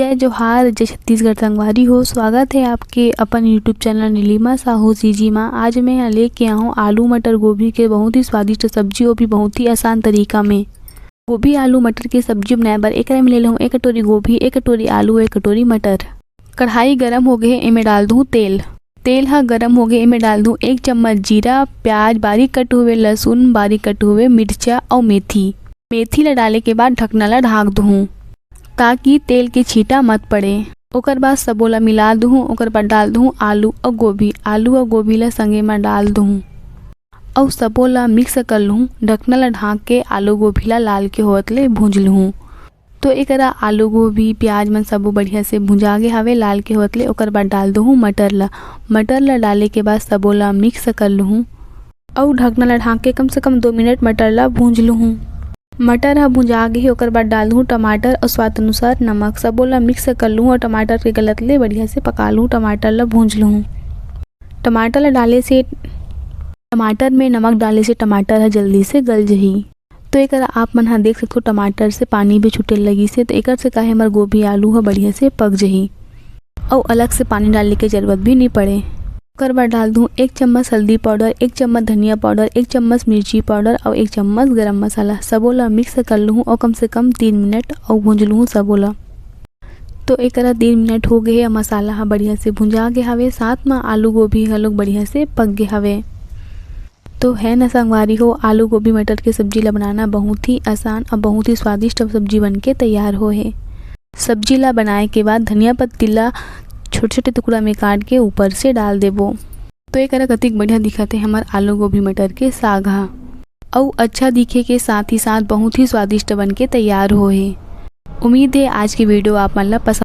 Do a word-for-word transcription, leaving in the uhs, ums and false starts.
जय जोहार, जय छत्तीसगढ़ संगवारी हो। स्वागत है आपके अपन YouTube channel Neelima Sahu CG मा। आज मैं यहाँ लेके आऊँ आलू मटर गोभी के बहुत ही स्वादिष्ट सब्जी, वो भी बहुत ही आसान तरीका में। गोभी आलू मटर के सब्जी बनाए बर एकरा में ले लहूँ एक कटोरी गोभी, एक कटोरी आलू, एक कटोरी मटर। कढ़ाई गरम हो गए, एमे डाल दूँ तेल। तेल ह गरम हो गए, एमे डाल दूँ एक चम्मच जीरा, प्याज, बारीक कटे हुए लहसुन, बारीक कटे हुए मिर्चा अउ मेथी। मेथी ला डाले के बाद ढकना ला ढाक दूँ, ताकि तेल के छींटा मत पड़े। ओकर बाद सबो ला मिला दूँ। ओकर बाद डाल दूँ आलू अउ गोभी। आलू अउ गोभी ला संगे म डाल दूँ अउ सबो ला मिक्स कर लूँ। ढकना ला ढाक के आलू गोभी ला लाल के होवत ले भूंज लूँ। तो एकरा आलू गोभी प्याज मन सबो बढ़िया से भुंजा गे हवे लाल के होवत ले। ओकर बाद डाल दूँ मटर ला। मटर ला डाले के बाद सबो ला मिक्स कर लूँ अउ ढकना ला ढाक के कम से कम दो मिनट मटर ला भूंज लूँ। मटर ह भुंजा गे हे, ओकर बाद डाल दूँ टमाटर अउ स्वाद अनुसार नमक। सबो ला मिक्स कर लूँ अउ टमाटर के गलत ले बढ़िया से पका लूँ। टमाटर ला भूंज लूँ। टमाटर ला डाले से, टमाटर में नमक डाले से टमाटर ह जल्दी से गल जही। तो एकरा आप मन ह देख सकथो, टमाटर से पानी भी छूटे लगिस हे, तो एकर से का हे, हमर गोभी आलू ह बढ़िया से पक जही अउ अलग से पानी डाले के जरूरत भी नइ पड़े। ओकर बाद डाल दूँ एक चम्मच हल्दी पाउडर, एक चम्मच धनिया पाउडर, एक चम्मच मिर्ची पाउडर अउ एक चम्मच गरम मसाला। सबो ला मिक्स कर लूँ अउ कम से कम तीन मिनट अउ भूंज लूँ सबो ला। तो एकरा तीन मिनट हो गए हे, मसाला ह बढ़िया से भुंजा गे हवे, साथ म आलू गोभी घलोक बढ़िया से पक गे हवे। तो है न संगवारी हो, आलू गोभी मटर के सब्जी ला बनाना बहुत ही आसान अउ बहुत ही स्वादिष्ट सब्जी बन के तैयार हो हे। सब्जी ला बनाए के बाद धनिया पत्ती ला छोटे-छोटे टुकड़ा में काट के ऊपर से डाल देबो। तो एकरा कतिक बढ़िया दिखत हे हमर आलू गोभी मटर के साग ह, अउ अच्छा दिखे के साथ ही साथ बहुत ही स्वादिष्ट बन के तैयार हो हे। उम्मीद हे आज की वीडियो आप मन ला पसंद